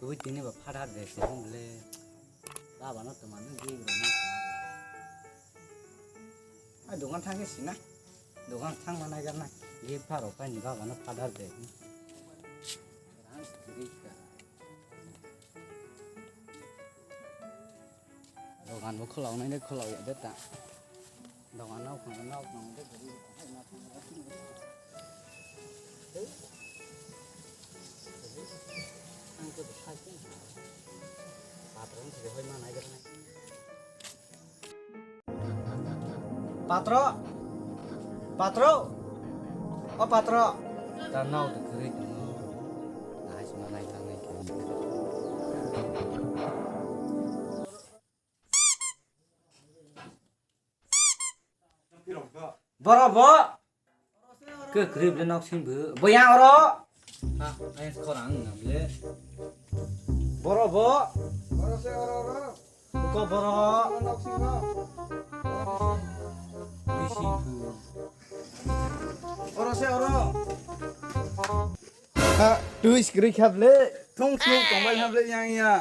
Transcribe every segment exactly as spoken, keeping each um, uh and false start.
Bui tini ba Father Day se hwn le. Baba no tuma no gift rok no sa. Ai dogan thang ke sina. Dogan thang ma nai garna. Gift pha rok kai ni baba no Father Day. Rang siri ka. Dogan bo khulok nai le khulok ya de ta. Dogan nok phang nok phang de gari hai ma phang. Ang ko hai ke. Patron se hoi ma nai garna. Patro. Patro. O patro. Ta nao de kwrwi tongo. Nai sima nai tangnai khe. Boro bo. Kwrwi bwle nok sing bo. Bo yang oro. Ha, ayang khorang nang bwle. Boro bo. Boro se oro oro. Buko boro. Nok sing bo. Bisi bo. Oro se oro. Ha, tu is kwrwi kha bwle. Thung thung tongbai kha bwle yang ya.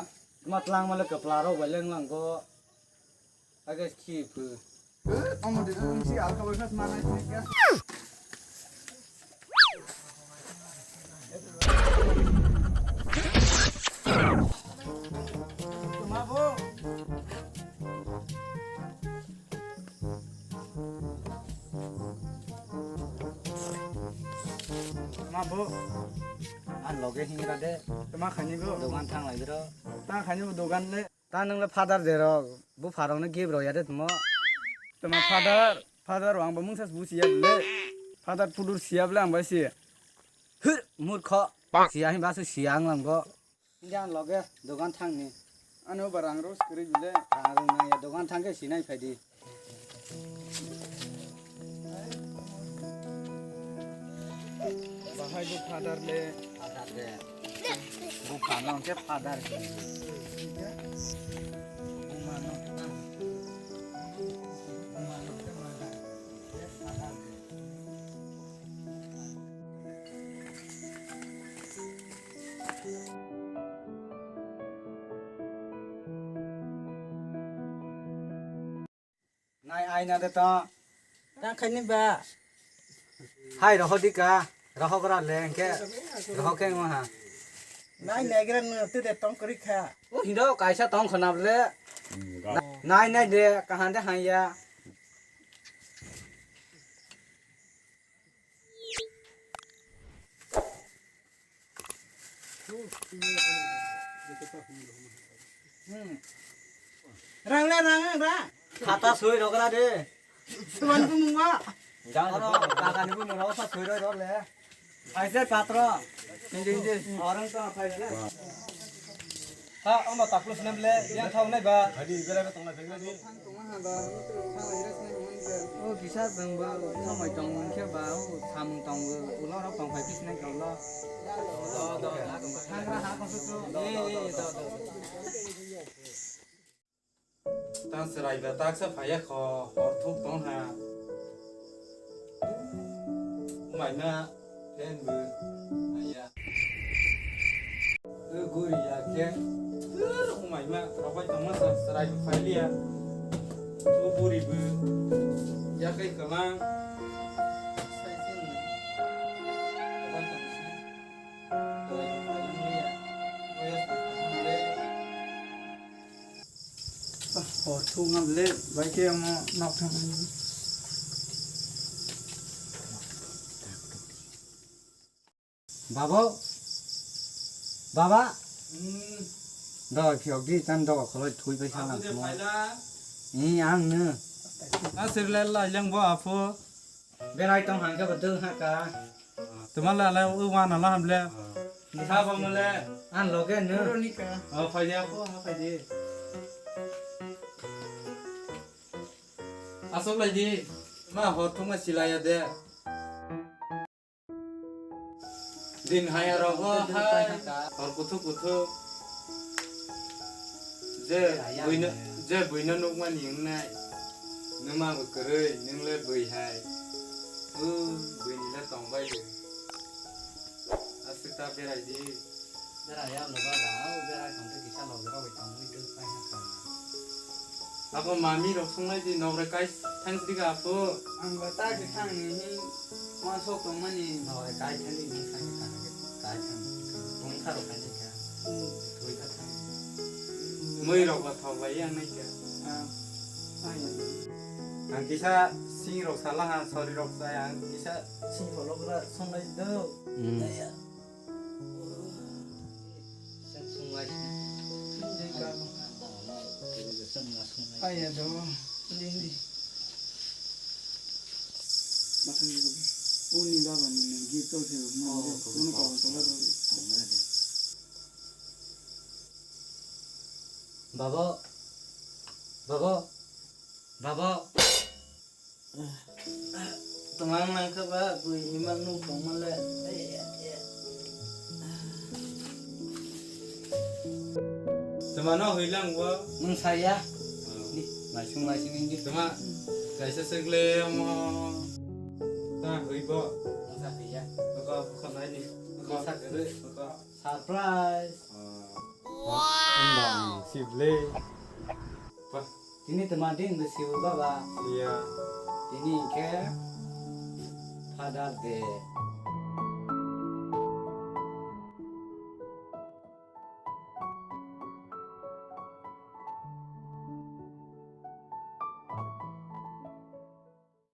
Matlang male kwpla rok bai leng lang go. Age khi phu. Eh, omo de, omo si alka bai khas mana sini kya? Tuma bo. Tuma bo. An loge hingra de. Tuma khani bo. Dogan thang lai bro. Ta khani bo dogan le. Ta nwng le father de rok, bupha rok no gift rok ya de tmo. Tma father, father rok ang bo mungsa se busi ya le. Father pudur siya bwle ang bai si. Hur, murkho. Siya hin basu siya ang lang go. Hindi ang loge dogan thang ni. Ano ba rang rok skri bile. Rang rok nang ya dogan thang ke sinai phai di. Bahai bo father le. Father le. Bo phano hwnkhe father. Buma no. Buma no hwnkhe mother. Father le. Nai aina de to. Tang khaini ba. Hai roho di ka. Roho gra le ke. Roho ke mo ha. Nai negra no te de tong kri kha. O hindo kaisa tong khana ble. Nai nai de kahan de haya. Hmm. Rang le rang rang. Khata soi rogra de. Tuan bu mungwa. Jang oro kaka ni bu mungwa sa soi roi ror le. Aise patro. Inje inje. Orang to phai le. Ha, omo taklus nem le, yang thau nai ba. Hadi bela tong na phai le. O kisa jwng bo thamai tong hwn khe ba, o samung tong bo, ulo rok tong phai phi sinai tong lo. Thangra ha kosu su. Ta chwrai ba taksa phai ya kho, hor thuk tong ha. Mai ma. Ken bo naiya. O guri ya khe. Ur, umaima, robai tongma sa, chwrai bo phai liya. O buri bo yakai kwlang. Sai se ni. Robai tongma sa. Chwrai bo phai liya. Oya sa le. Hor thuk ngam le, bai khe omo nok thang. Babo, baba. Hmm. Doga phiyok di, tan doga kholoi thui pai sa lang mo. Ni ang no. Asir le lai lang bo apo. Berai tong hangke betul haka. Tuma la la u wana la hamle. Ni ha ba mole. An loge no. Veronica. O phai de apo, ha phai de. Asok lai di. Ma hor thuma silaya de. Din hai aro bo hai hor kuthuk kuthuk. Je buino, je buino nukmani wngnai. Nwma bo kwrwi, nwng le bui hai. O buini le tongbai de. Aswk ta berai di. Bera ya lo ba ba, o bera kang te kisa lo bera bai tang mui duk kai ha kang. Abo mami rok sunglai di nok re kai thang sidi ka apu. Ang ba ta ke thang ni hi ma sok tong mani. Nok re kai thang ni hi thang ni thang ke kai thang. Tong sa ro kai ni ka. Tui ka thang. Mui rok ba thok bai yang nai ka. Ah, ah, ya. Ang kisa sing rok sala ha, sori rok sa ang kisa sing pholok ra sunglai do. Hmm. Ya, ya. Aya do. Lindi. Uni baba ni nang gi to se mo. Uni ko to la do. Babo. Babo. Babo. Twmang nangkha ba, bui hima nuk tongma le. Twmano hwilang bo. Nwng saya. Oh. Di, laisung laisung di. Twma, kaisa segle omo. Ta hwi bo. Nwng sa hwiya. Boko, boko nai di. Boko. Nwng sa kwrwi. Boko. Surprise. Oh. Wow. Nwng sible. Wah. Tini twma din bwsio baba. Iya. Tini hwnkhe Father Day.